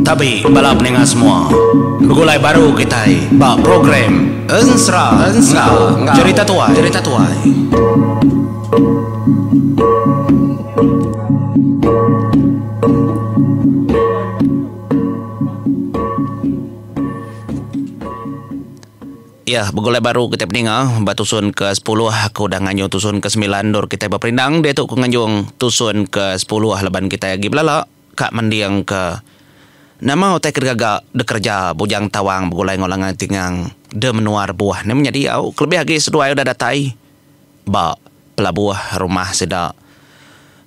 Tabi bala peninga semua. Begulai baru kitai ba program Ensera enggau Jerita Tuai. Jerita Tuai. Ya, begulai baru kitai peninga ba tusun ke sepuluh aku udah nganjung tusun ke semilan endur kitai beperindang diatu ku nganjung tusun ke sepuluh laban kitai agi belala ka mending ke nama utai ke digaga dikereja Bujang Tawang begulai enggau Langai Tingang de menua rebuh ne menyadi au kelebih agi seduai udah datai ba pelabuh rumah sida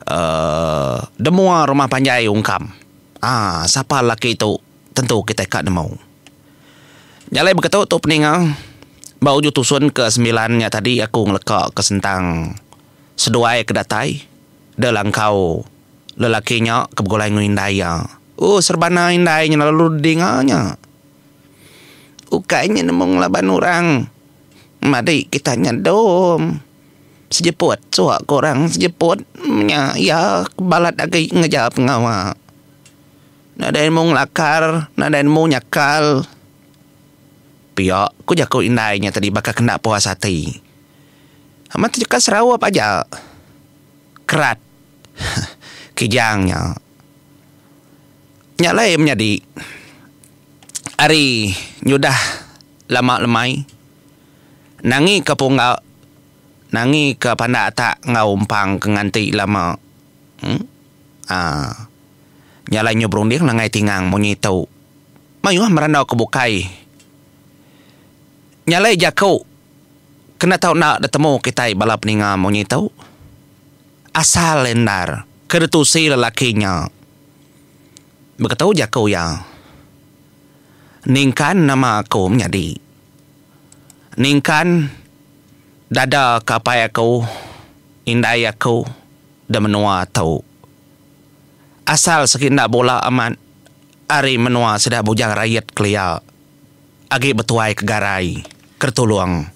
uhh demua rumah panjai Ungkam. Aaa sapa laki tu tentu kitai ka nemu. Nya alai beketu tu peninga ba uju tusun ke sembilan nya tadi aku ngeleka ke sentang seduai ke datai de langkau lelaki nya ke begulai enggau indai iya. Ooh serbana indai nya lalu dinga nya. Ukai nya nemu ngelaban orang madi kita nya dom. Sejeput suak ke orang sejeput nya iya balat agi ngereja pengawa. Nadai nemu ngelakar, nadai nemu nyakal. Pia ku jaku indai nya tadi baka kena puas ati. Amat ti ka Sarawak aja. Kerat kijang nya. Nya alai menyadi ari nyudah lama lemai nangi ka pungga nangi ka pandak atak enggau umpang ke nganti lama. Aa. Nya alai nyu berunding langai tingang munyi tu. Mayuh merandau ke bukai. Nya alai jaku kena tau enda ditemu kitai bala peninga munyi tu. Asal endar ke ditusi lelaki nya. Beketu jaku iya. Ningkan nama aku menyadi. Ningkan dada ke apai aku, indai aku da menua tu. Asal segi enda bula amat ari menua sida Bujang Rayet kelia agi betuai ke Garai ke ditulung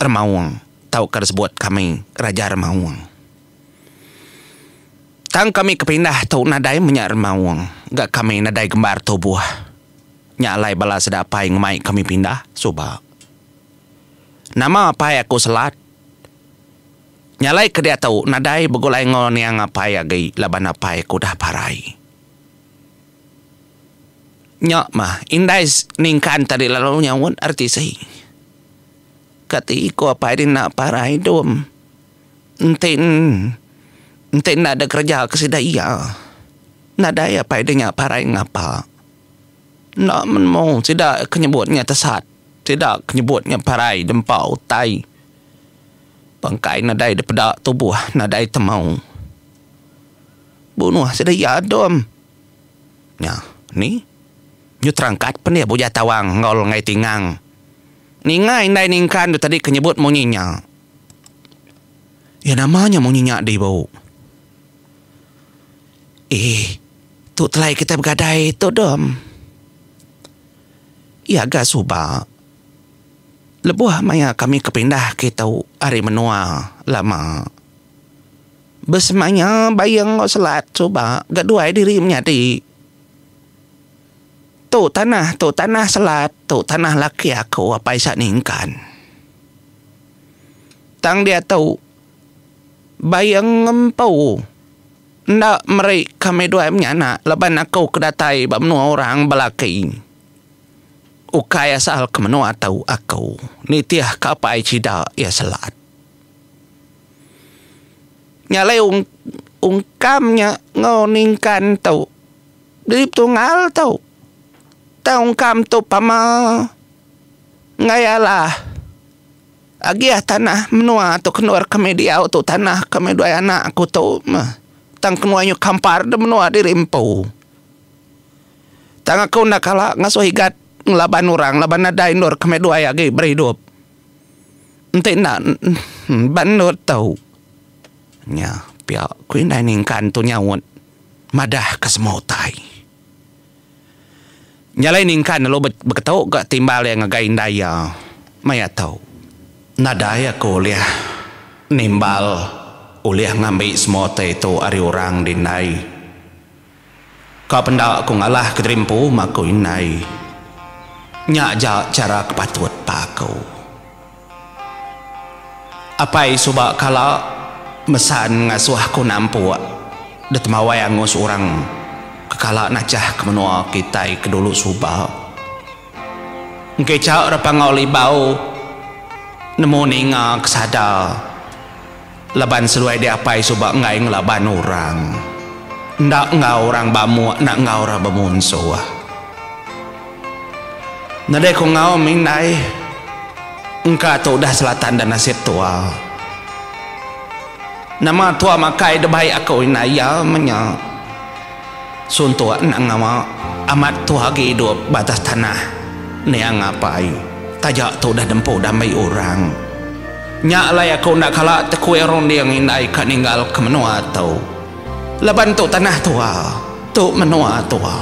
Remaung tauka disebut kami Raja Remaung. Tang kami ke pindah tu nadai menya Remaung ga kami nadai gembar tubuh. Nya alai bala sida apai ngemai kami pindah suba. Nama apai aku Selat. Nya alai ke diatu nadai begulai enggau niang apai agi laban apai ke udah parai. Nya mah indai ningkan tadi lalu nyaut RTC. Kati ko apai dih enda parai dum. Enti enti enda ada kereja ke sida iya. Nadai apai dih nya parai ngapa. Enda menemu sida ke nyebut nya tesat. Sida ke nyebut nya parai dempa utai. Bangkai nadai dipeda tubuh nadai temau. Bunuh sida iya dom. Nya ni nyu terangkat pendih Bujah Tawang enggau Lenggai Tingang. Ninga indai Ningkan tu tadi ke nyebut munyi nya. Iya nama nya munyi nya dih bu. Eeh tu telai kitai begadai tu dom. Iya ga suba. Lebuh maya kami ke pindah kitu ari menua lama. Besemaya Bayang enggau Selat suba ga duai diri menyadi. Tu tanah tu tanah Selat tu tanah laki aku apai Sa Ningkan. Tang diatu Bayang ngempu enda meri kami duai menyanak laban aku ke datai ba menua orang belaki. Ukai asal ke menua tu aku nitih ka apai sida iya Selat. Nya alai ungkam nya enggau ningkan tu diri betunggal tu. Tang ungkam tu pama enggai alah agih tanah menua tu ke endur kami diau tu tanah kami duai anak aku tu meh tang kenuai nyu kampar da menua diri empu. Tang aku enda kala ngasuh Igat ngelaban orang laban nadai endur kami duai agi beridup. Enti enda ba endur tu. Nya pia ku indai Ningkan tu nyaut madah ka semua utai. Nya alai Ningkan lalu beketu ga timbal iya ngagai indai iya maya tu. Nadai aku ulih nimbal. ulih ngambi semua utai tu ari orang di indai. Ka penda ku ngalah ke diri empu ma ku indai. Nya aja chara ke patut ba aku. Apai suba kala mesan ngasuh aku nampuk deh temawai angus orang ke kala nachah ke menua kitai ke dulu suba. Engkecha ora Panggau Libau nemu ninga ke sada laban seduai deh apai suba enggai ngelaban orang. Enda enggau orang bamuk enda enggau orang bemunsuh. Nadai ku enggau mindai engka tu udah selatan dan nasib tua. Nama tua makai debai aku indai iya menya. Suntuk enda ngawa amat tua agi idup ba atas tanah niang apai taja tu udah dempu dambi orang. Nya alai aku enda kala tekuing runding indai ka ninggal ke menua tu. Laban tu tanah tua, tu menua tua.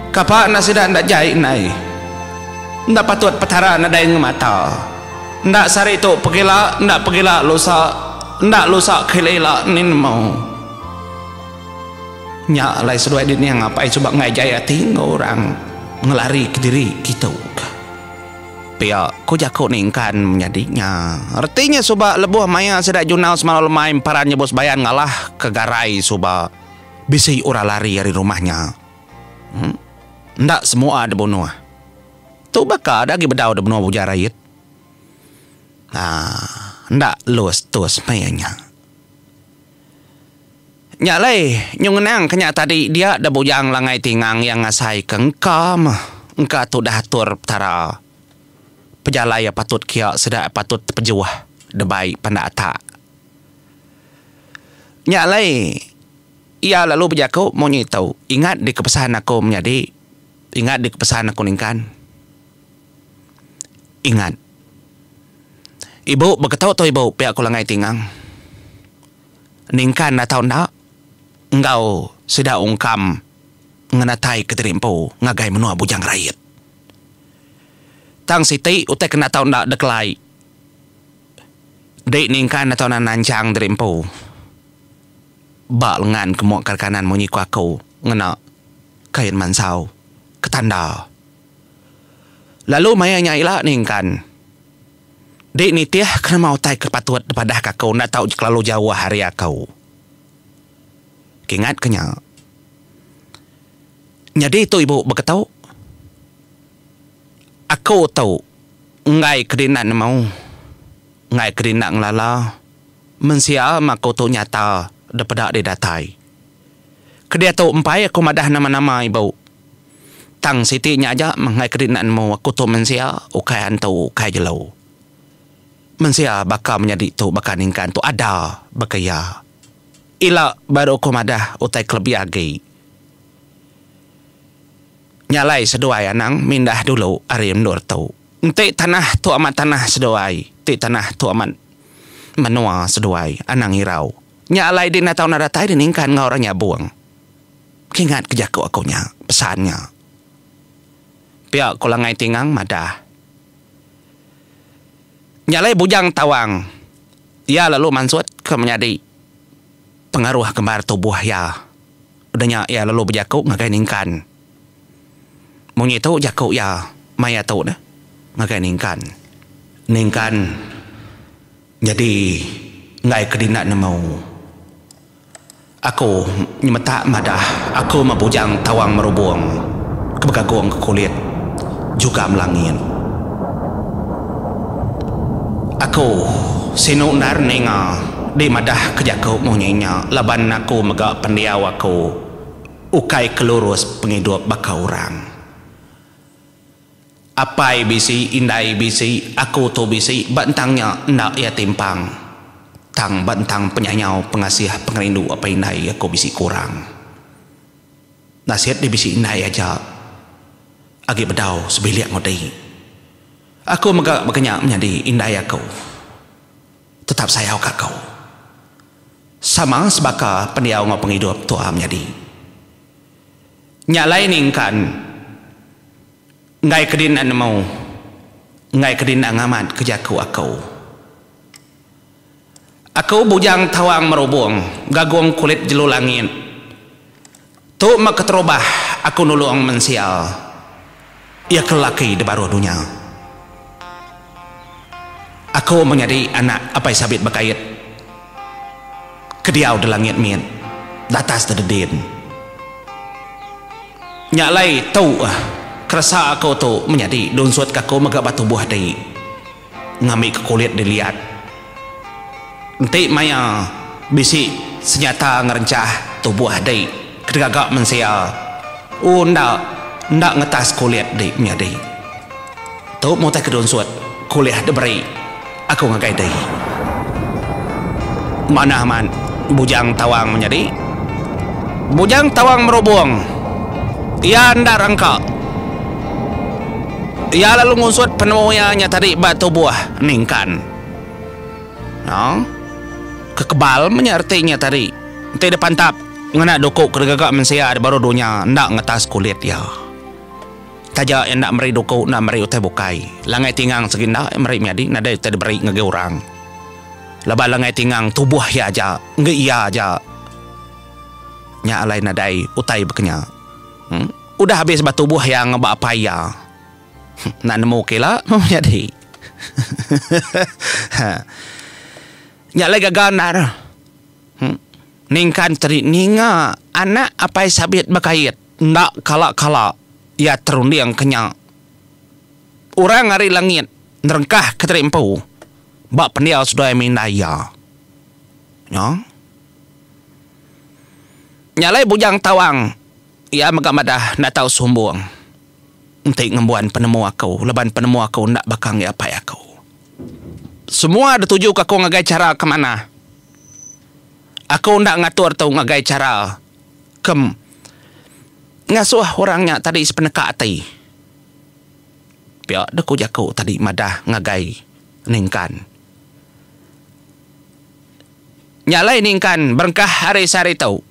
Kapa enda sida enda jai indai. Enda patut Petara nadai ngemata. Enda sehari tu pegila, enda pegila lusa, enda lusa ke ila-ila ni nemu. Nya alai seduai dining apai suba enggai jai ati enggau orang ngelari kediri kitu ka. Pia ku jaku ningkan menyadi nya. Reti nya suba lebuh maya sida junau semalau lemai emparan nyebut sebayan ngalah ke garai suba bisi orang lari ari rumah nya. Enda semua dibunuh. Tu baka da agi bedau da menua Bujang Rait. Haa enda lus tus meh iya nya. Nya alai nyu ngenang ke nya tadi dia da Bujang Langai Tingang iya ngasai ke engka meh engka tu dah atur Petara. Pejalai iya patut kia sida patut tepejuh debai pandak atak. Nya alai iya lalu bejaku munyi tu ingat dikepesan aku menyadi ingat dikepesan aku ningkan. Ingat. Ibu beketu tu ibu pia ku Langai Tingang. Ningkan atau enda enggau sida ungkam ngenatai ke diri empu ngagai menua Bujang Rait. Tang siti utai ke enda tau enda dekelai di ningkan atau enda nanchang diri empu ba lengan ke mua ke kanan munyi ku aku ngena kain mansau ke tanda. Lalu maya nya ila ningkan. Dik nitih ke nama utai ke patut dipadah ke aku enda tau kelalu jauh ari aku. Kingat ke nya. Nyadi tu ibu beketu. Aku tu enggai ke dina nemu, enggai ke dina ngelala mensia meh aku tu nyata depeda dih datai. Ke diatu empai aku madah nama-nama ibu. Tang siti nya aja meh enggai kedi enda nemu aku tu mensia ukai antu ukai jelu. Mensia baka menyadi tu baka ningkan tu ada baka iya. Ila baru aku madah utai kelebih agi. Nya alai seduai anang mindah dulu ari endur tu. Enti tanah tu amat tanah seduai, ti tanah tu amat menua seduai anang irau. Nya alai di enda tau enda datai di ningkan enggau orang nyabung. Kingat ke jaku aku nya, pesan nya. Pia ku Langai Tingang madah. Nya alai Bujang Tawang iya lalu mansut ke menyadi pengaruh gembar tubuh iya. Udah nya iya lalu bejaku ngagai Ningkan. Munyi tu jaku iya maya tu neh ngagai Ningkan. Ningkan nyadi enggai ke dinda nemu. Aku nyemetak madah aku meh bujang tawang merubung ke begagung ke kulit jugam langit. Aku sinu endar ninga di madah ke jaku munyi nya laban aku mega pendiau aku ukai ke lurus pengidup baka orang. Apai bisi, indai bisi, aku tu bisi, ba entang nya enda iya timpang. Tang ba entang penyayau, pengasih, pengerindu apai indai aku bisi kurang. Nasit deh bisi indai aja agi bedau sebilik enggau dei. Aku mega baka nya menyadi indai aku tetap sayau ka aku. Sama sebaka pendiau enggau pengidup tua menyadi. Nya alai ningkan enggai ke dina nemu, enggai ke dina ngamat ke jaku aku. Aku Bujang Tawang Merubung, Gagung Kulit Jelu Langit. Tu meh keterubah aku nulung mensia iya ke lelaki di baruh dunya. Aku menyadi anak Apai Sabit Bekait ke diau di langit mit datas di dedin. Nya alai tu keresa aku tu menyadi dunsut ke aku mega ba tubuh ti. Ngambika kulit diliat. Enti maya bisi senyata ngerenchah tubuh dik ke digaga mensia, u enda enda ngetas kulit dik menyadi. Tu meh utai ke diunsut kulih diberi aku ngagai dik. Manah amat Bujang Tawang menyadi. Bujang Tawang merubung iya enda rangka. Iya lalu ngunsut penemu iya nya tadi ba tubuh Ningkan. No. Kekebal meh nya reti nya tadi. Enti dipantap ngena duku ke digaga mensia di baruh dunya enda ngetas kulit iya. Taja iya enda meri duku enda meri utai bukai. Langai tingang sigi enda iya meri menyadi nadai utai diberi ngagai orang. Laban langai tingang tubuh iya aja enggi iya aja. Nya alai nadai utai bekenya. Udah abis ba tubuh iya enggau ba apai iya. Enda nemu ke ila meh menyadi. Nya alai gaga endar. Ningkan tadi ninga anak apai sabit bekait enda kala-kala iya terunding ke nya. Orang ari langit nerengkah ke tadi empu ba pendiau seduai mindai iya. Nya. Nya alai Bujang Tawang Iya mega madah enda tau sumbung enti ngembuan penemu aku laban penemu aku enda baka enggi apai aku. Semua ditujuka aku ngagai chara ke manah. Aku enda ngatur tu ngagai chara ke ngasuh orang nya tadi sepeneka ati. Pia deh ku jaku tadi madah ngagai Ningkan. Nya alai Ningkan berengkah ari sehari tu.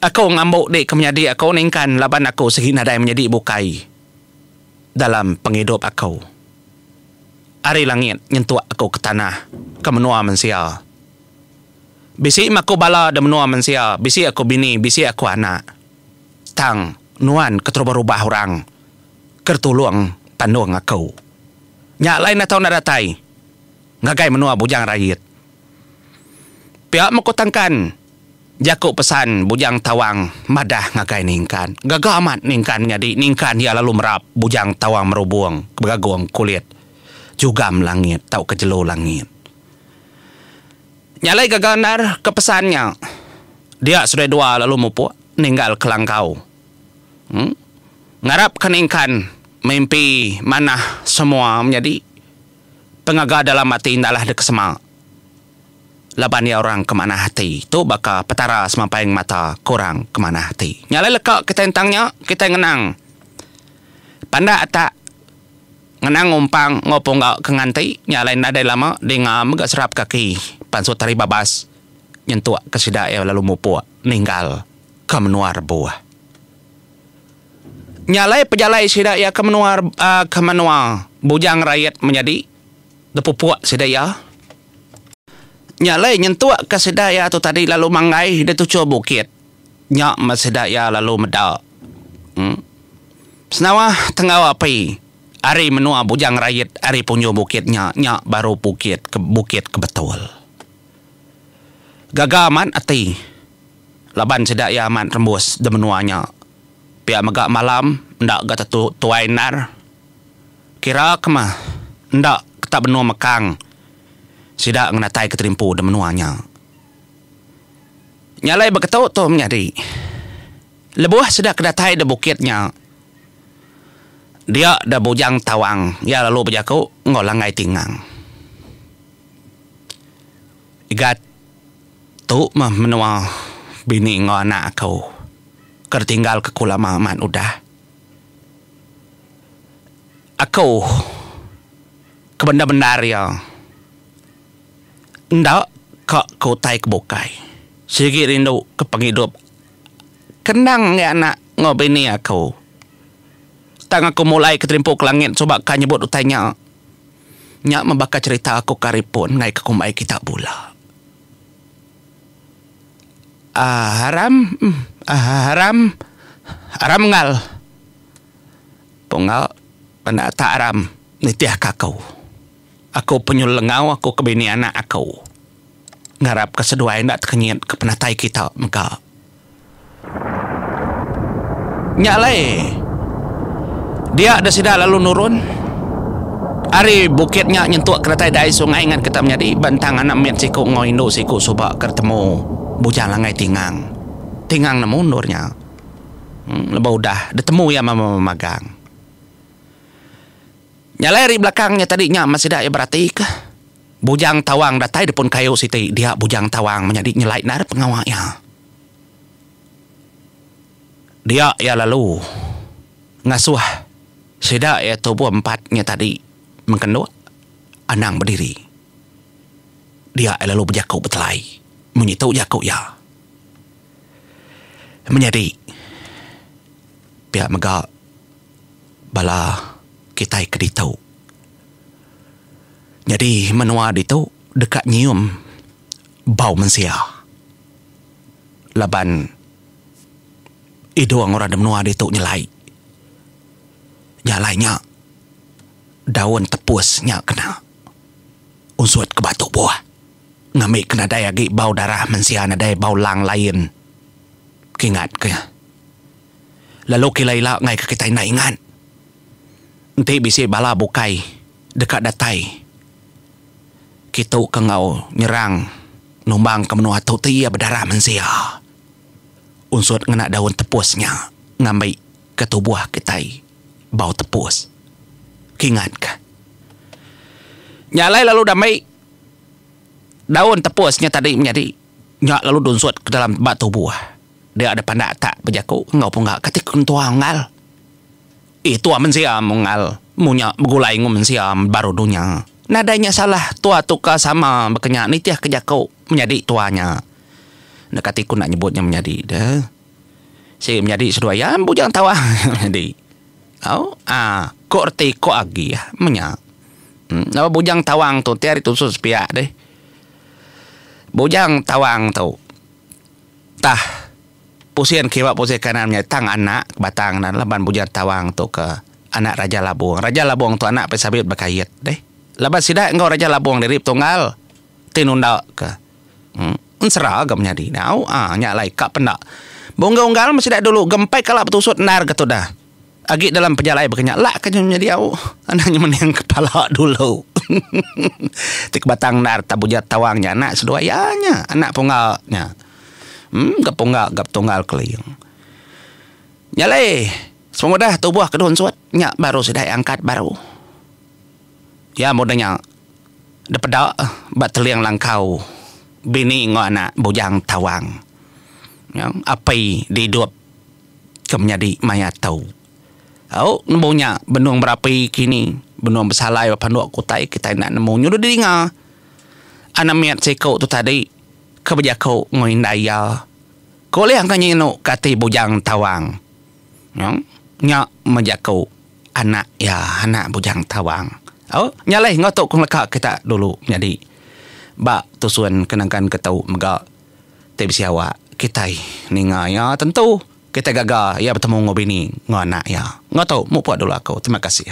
Aku ngambu dik ke menyadi aku ningkan laban aku sigi nadai menyadi bukai dalam pengidup aku. Ari langit nyentuk aku ke tanah ke menua mensia. Bisi meh aku bala da menua mensia, bisi aku bini, bisi aku anak. Tang nuan keterubah-rubah orang ke tulung tandung aku. Nya alai enda tau enda datai ngagai menua Bujang Rait. Pia meh ku tangkan Jaku pesan Bujang Tawang madah ngagai Ningkan. Gaga amat Ningkan nyadi Ningkan iya lalu merap Bujang Tawang merubung ke begagung kulit jugam langit tauka jelu langit. Nya alai gaga endar ke pesan nya. Dia seduai dua lalu mupuk ninggal kelangkau. Em Ngarapka Ningkan mimpi manah semua menyadi pengaga dalam ati enda alah dikesema. Laban iya orang ke manah ati. Tu baka Petara semampai ngemata ke orang ke manah ati. Nya alai leka kitai entang nya, kitai ngenang pandak atak ngenang ngumpang enggau pungga ke nganti. Nya alai nadai lama dinga mega serap kaki pansut ari babas nyentuk ke sida iya lalu mupuk ninggal ke menua rebuh. Nya alai pejalai sida iya ke menua ke menua Bujang Rait menyadi. Depupuk sida iya. Nya alai nyentuk ka sida iya tu tadi lalu manggai di tuchur bukit. Nya meh sida iya lalu meda. Em. Senawah tenggau api ari menua Bujang Rait ari punjung bukit nya nya baru bukit ke bukit ke betul. Gaga amat ati laban sida iya amat rembus di menua nya. Pia mega malam enda ga tetu tuai endar. Kira ke meh enda tak benung mekang sida ngenatai ke terimpu da menua nya. Nya alai beketu tu menyadi. Lebuh sida ke datai da bukit nya dia da Bujang Tawang iya lalu bejaku enggau Langgai Tingang. Igat tu meh menua bini enggau anak aku ke ditinggal ke ku lama amat udah. Aku ke bendar-bendar iya enda ka ke utai ke bukai. Sigi rindu ke pengidup kendang enggai anak enggau bini aku. Tang aku mulai ke terimpu ke langit suba ka nyebut utai nya. Nya meh baka cherita aku ke ari pun enggai ke kumbai kita bula. Aram aram aram engal. Punggal enda tak aram nitih ka aku. Aku penyul lengau aku ke bini anak aku. Ngarap ka seduai enda tekenyit ke penatai kita mega. Nya alai dia da sida lalu nurun ari bukit nya nyentuk ke datai dai sungai ngan kita menyadi ba entang anak mit siku enggau indu siku suba ke ditemu Bujang Langai Tingang. Tingang nemu endur nya. Lebuh udah ditemu iya memagang. Nya alai ari belakang nya tadi nya meh sida iya beratika Bujang Tawang datai depun kayu siti dia Bujang Tawang menyadi nyelai endar pengawa iya. Dia iya lalu ngasuh sida iya tubuh empat nya tadi mengkenduk anang bediri. Dia iya lalu bejaku betelai munyi tu jaku iya. Menyadi pia mega bala kitai ke ditu. Nyadi menua ditu deka nyium bau mensia. Laban idung orang da menua ditu nyelai. Nya alai nya daun tepus nya kena unsut ke ba tubuh ngambi ke nadai agi bau darah mensia nadai bau lang lain. Kingat ke lalu ke ila ila ngaika kitai enda ingat enti bisi bala bukai deka datai. Kitu ke enggau nyerang numbang ke menua tu ti iya bedarah mensia. Unsut ngena daun tepus nya ngambi ke tubuh kitai bau tepus. Kingat ka. Nya alai lalu dambi daun tepus nya tadi menyadi nya lalu dunsut ke dalam ba tubuh. Dia da pandak tak bejaku enggau pungga kati ke entua unggal. Ih tua mensia mengal munya begulai enggau mensia baru dunya. Nadai nya salah tua tu ka sama baka nya nitih ke jaku menyadi tua nya. Enda kati ku enda nyebut nya menyadi deh. Sigi menyadi seduai iya bujang tawang menyadi. Au aaa ko reti ko agi menya. Laban bujang tawang tu ti ari tusun sepiak deh. Bujang tawang tu tah. Pusin kiba pusin kanan nya tang anak batang ne laban Bujang Tawang tu ke anak Raja Labung. Raja Labung tu anak Pesabit Bekait deh. Laban sida enggau Raja Labung diri betunggal ti nunda ke ensera ga menyadi ne au aa nya alai ka penda. Beunggal-unggal meh sida dulu gempai kala betusut endar ga tudah. Agi dalam pejalai baka nya lak ka nyadi au anang nyemening kepala dulu. Ti ke batang endar ta Bujang Tawang nya anak seduai iya nya anak pungga nya. Em ga pungga ga petunggal keling. Nya alai sepengudah tubuh ke dunsut nya baru sida iya angkat baru. Iya mudeh nya dipeda ba teling langkau bini enggau anak Bujang Tawang. Nya api didup ke menyadi maya tu. Au nemu nya benung berapi kini benung besalai ba panduk kutai kitai enda nemu nyudu didinga anak mit siku tu tadi. Ke bejaku enggau indai iya. Ke ulih engka nyinu ke ati Bujang Tawang. Nya mejaku anak iya, anak Bujang Tawang. Au, nya alai enggau tu ku ngeleka kita dulu nyadi ba tusun ke nangkan ke tu mega ti bisi awak kitai ninga iya tentu kitai gaga iya betemu enggau bini enggau anak iya. Enggau tu mupuk dulu aku. Terima kasih.